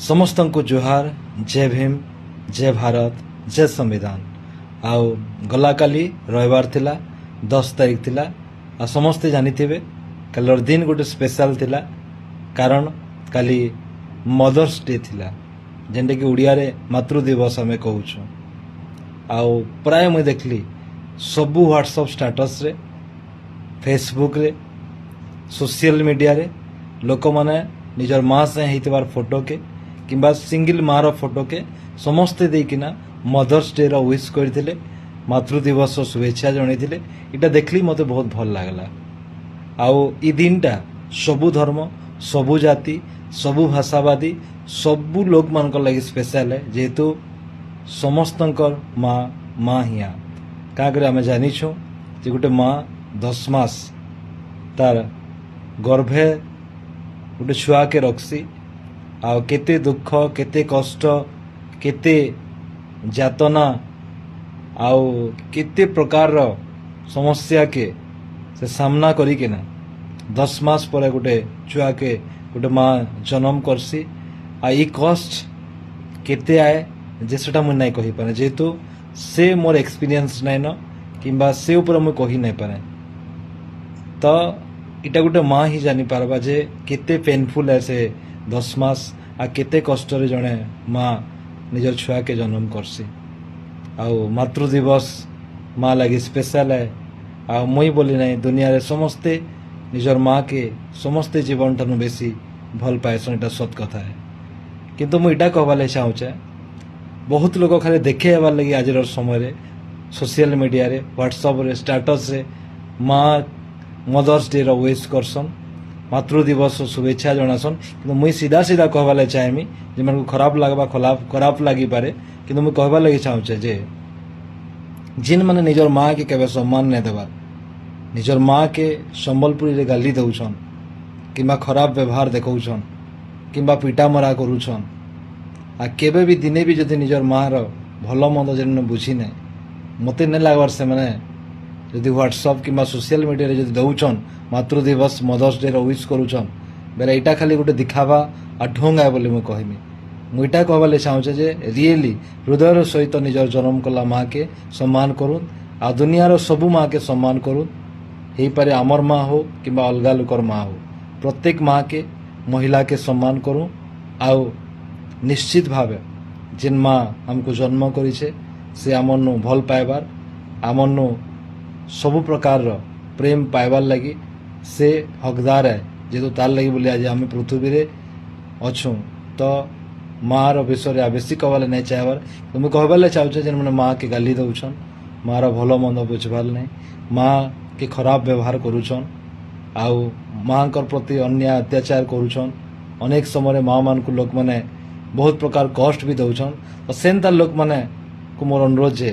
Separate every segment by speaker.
Speaker 1: ସମସ୍ତଙ୍କୁ ଜୁହାର, ଜୟ ଭୀମ, ଜୟ ଭାରତ, ଜୟ ସମ୍ବିଧାନ। ଆଉ ଗଲାକାଲି ରବିବାର ଥିଲା, 10 ତାରିଖ ଥିଲା। ଆଉ ସମସ୍ତେ ଜାଣିଥିବେ, କାଲିର ଦିନ ଗୋଟେ ସ୍ପେଶାଲ ଥିଲା, କାରଣ କାଲି ମଦର୍ସ ଡେ ଥିଲା, ଯେନ୍ଟାକି ଓଡ଼ିଆରେ ମାତୃ ଦିବସ ଆମେ କହୁଛୁ। ଆଉ ପ୍ରାୟ ମୁଇଁ ଦେଖିଲି, ସବୁ ହ୍ୱାଟ୍ସଅପ୍ ଷ୍ଟାଟସ୍ରେ, ଫେସବୁକ୍ରେ, ସୋସିଆଲ ମିଡ଼ିଆରେ ଲୋକମାନେ ନିଜର ମା ସାଙ୍ଗେ ହେଇଥିବାର ଫଟୋକେ କିମ୍ବା ସିଙ୍ଗଲ ମାର ଫଟୋକେ ସମସ୍ତେ ଦେଇକିନା ମଦର୍ସ ଡେର ୱିଶ୍ କରିଥିଲେ, ମାତୃ ଦିବସ ଶୁଭେଚ୍ଛା ଜଣାଇଥିଲେ। ଏଇଟା ଦେଖିଲି, ମୋତେ ବହୁତ ଭଲ ଲାଗିଲା। ଆଉ ଇ ଦିନଟା ସବୁ ଧର୍ମ, ସବୁ ଜାତି, ସବୁ ଭାଷାବାଦୀ, ସବୁ ଲୋକମାନଙ୍କ ଲାଗି ସ୍ପେଶାଲ ହେ, ଯେହେତୁ ସମସ୍ତଙ୍କର ମା ମା ହିଆ। କାଁ କରି ଆମେ ଜାଣିଛୁ ଯେ ଗୋଟେ ମା 10 ମାସ ତାର ଗର୍ଭେ ଗୋଟେ ଛୁଆକେ ରଖ୍ସି ଆଉ କେତେ ଦୁଃଖ, କେତେ କଷ୍ଟ, କେତେ ଯାତନା ଆଉ କେତେ ପ୍ରକାରର ସମସ୍ୟାକେ ସେ ସାମ୍ନା କରିକିନା 10 ମାସ ପରେ ଗୋଟେ ଛୁଆକେ ଗୋଟେ ମା ଜନ୍ମ କରସି। ଆଉ ଇ କଷ୍ଟ କେତେ ଆଏ ଯେ ସେଟା ମୁଇଁ ନାଇଁ କହିପାରେ, ଯେହେତୁ ସେ ମୋର ଏକ୍ସପିରିଏନ୍ସ ନାଇଁନ କିମ୍ବା ସେ ଉପରେ ମୁଇଁ କହି ନାଇଁ ପାରେ। ତ ଏଇଟା ଗୋଟେ ମା ହିଁ ଜାଣିପାରବା ଯେ କେତେ ପେନଫୁଲ ଏ ସେ 10 ମାସ ଆଉ କେତେ କଷ୍ଟରେ ଜଣେ ମା ନିଜର ଛୁଆକେ ଜନ୍ମ କରସି। ଆଉ ମାତୃ ଦିବସ ମା ଲାଗି ସ୍ପେଶାଲ ଏ। ଆଉ ମୁଇଁ ବୋଲି ନାଇଁ, ଦୁନିଆରେ ସମସ୍ତେ ନିଜର ମାକେ ସମସ୍ତେ ଜୀବନଠାନୁ ବେଶୀ ଭଲ ପାଏସନ୍। ଏଇଟା ସତ କଥା ହେ। କିନ୍ତୁ ମୁଁ ଏଇଟା କହିବାର ଲାଗି ଚାହୁଁଛେ, ବହୁତ ଲୋକ ଖାଲି ଦେଖେଇ ହେବାର ଲାଗି ଆଜିର ସମୟରେ ସୋସିଆଲ ମିଡ଼ିଆରେ, ହ୍ୱାଟ୍ସଆପ୍ରେ, ଷ୍ଟାଟସ୍ରେ ମା ମଦର୍ସ ଡେର ୱିଶ୍ କରସନ୍, ମାତୃ ଦିବସ ଶୁଭେଚ୍ଛା ଜଣାସନ୍। କିନ୍ତୁ ମୁଇଁ ସିଧା ସିଧା କହିବାର ଲାଗି ଚାହିଁମି, ଯେମାନଙ୍କୁ ଖରାପ ଲାଗ୍ବା, ଖରାପ ଲାଗିପାରେ, କିନ୍ତୁ ମୁଇଁ କହିବାର ଲାଗି ଚାହୁଁଛେ ଯେ ଯେନ୍ ମାନେ ନିଜର ମାକେ କେବେ ସମ୍ମାନ ନାଇଁ ଦେବାର, ନିଜର ମାକେ ସମ୍ବଲପୁରୀରେ ଗାଲି ଦଉଛନ୍ କିମ୍ବା ଖରାପ ବ୍ୟବହାର ଦେଖାଉଛନ୍ କିମ୍ବା ପିଟାମରା କରୁଛନ୍, ଆଉ କେବେ ବି ଦିନେ ବି ଯଦି ନିଜର ମାର ଭଲ ମନ୍ଦ ଯେନ୍ ବୁଝି ନାଇଁ, ମତେ ନାଇଁ ଲାଗ୍ବାର ସେମାନେ ଯଦି ହ୍ୱାଟ୍ସଅପ୍ କିମ୍ବା ସୋସିଆଲ ମିଡ଼ିଆରେ ଯଦି ଦଉଛନ୍, ମାତୃ ଦିବସ, ମଦର୍ସ ଡେର ୱିଶ୍ କରୁଛନ୍ ବେଲେ ଏଇଟା ଖାଲି ଗୋଟେ ଦିଖାବା ଆଉ ଢୋଙ୍ଗ ଆଏ ବୋଲି ମୁଁ କହିମି। ମୁଁ ଏଇଟା କହିବାର ଲାଗି ଚାହୁଁଛେ ଯେ ରିଏଲି ହୃଦୟର ସହିତ ନିଜର ଜନ୍ମ କଲା ମାକେ ସମ୍ମାନ କରୁନ୍ ଆଉ ଦୁନିଆର ସବୁ ମାକେ ସମ୍ମାନ କରୁନ୍। ହେଇପାରେ ଆମର ମା ହଉ କିମ୍ବା ଅଲଗା ଲୋକର ମା ହଉ, ପ୍ରତ୍ୟେକ ମାକେ, ମହିଳାକେ ସମ୍ମାନ କରୁଁ। ଆଉ ନିଶ୍ଚିତ ଭାବେ ଯେନ୍ ମା ଆମକୁ ଜନ୍ମ କରିଛେ, ସେ ଆମରନୁ ଭଲ ପାଇବାର, ଆମରନୁ ସବୁ ପ୍ରକାରର ପ୍ରେମ ପାଇବାର ଲାଗି ସେ ହକଦାର ହେ, ଯେହେତୁ ତାର ଲାଗି ବୋଲି ଆଜି ଆମେ ପୃଥିବୀରେ ଅଛୁଁ। ତ ମାର ବିଷୟରେ ଆଉ ବେଶୀ କହିବାର ନାଇଁ ଚାହିଁବାର। ମୁଁ କହିବାର ଲାଗି ଚାହୁଁଛେ, ଯେନ୍ ମାନେ ମାକେ ଗାଲି ଦଉଛନ୍, ମାର ଭଲ ମନ୍ଦ ବୁଝବାର ନାଇଁ, ମାକେ ଖରାପ ବ୍ୟବହାର କରୁଛନ୍ ଆଉ ମାଙ୍କର ପ୍ରତି ଅନ୍ୟାୟ ଅତ୍ୟାଚାର କରୁଛନ୍, ଅନେକ ସମୟରେ ମା ମାନଙ୍କୁ ଲୋକମାନେ ବହୁତ ପ୍ରକାର କଷ୍ଟ ବି ଦଉଛନ୍, ତ ସେନ୍ତା ଲୋକମାନେ କୁ ମୋର ଅନୁରୋଧ ଯେ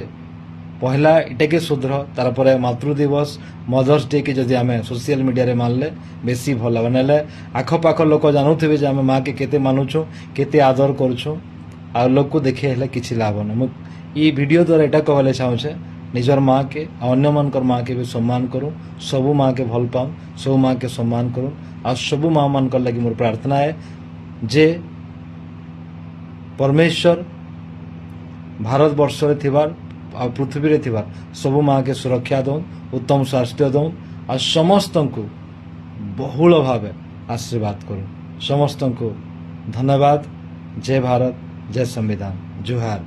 Speaker 1: ପହିଲା ଏଟାକେ ସୁଧର, ତାରପରେ ମାତୃ ଦିବସ, ମଦର୍ସ ଡେ କେ ଯଦି ଆମେ ସୋସିଆଲ ମିଡ଼ିଆରେ ମାନଲେ ବେଶୀ ଭଲ ହେବ। ନହେଲେ ଆଖପାଖ ଲୋକ ଜାଣୁଥିବେ ଯେ ଆମେ ମାକେ କେତେ ମାନୁଛୁ, କେତେ ଆଦର କରୁଛୁ, ଆଉ ଲୋକକୁ ଦେଖେଇ ହେଲେ କିଛି ଲାଭ ନାହିଁ। ମୁଁ ଇ ଭିଡ଼ିଓ ଦ୍ୱାରା ଏଇଟା କହିବାରେ ଚାହୁଁଛେ, ନିଜର ମାକେ ଆଉ ଅନ୍ୟମାନଙ୍କର ମାକେ ବି ସମ୍ମାନ କରୁ, ସବୁ ମାକେ ଭଲ ପାଉଁ, ସବୁ ମାକେ ସମ୍ମାନ କରୁ। ଆଉ ସବୁ ମା ମାନଙ୍କର ଲାଗି ମୋର ପ୍ରାର୍ଥନା ହେ ଯେ ପରମେଶ୍ୱର ଭାରତ ବର୍ଷରେ ଥିବାର ଆଉ ପୃଥିବୀରେ ଥିବାର ସବୁ ମାକେ ସୁରକ୍ଷା ଦଉନ୍, ଉତ୍ତମ ସ୍ୱାସ୍ଥ୍ୟ ଦଉନ୍ ଆଉ ସମସ୍ତଙ୍କୁ ବହୁଳ ଭାବେ ଆଶୀର୍ବାଦ କରୁନ୍। ସମସ୍ତଙ୍କୁ ଧନ୍ୟବାଦ। ଜୟ ଭାରତ, ଜୟ ସମ୍ବିଧାନ, ଜୁହାର।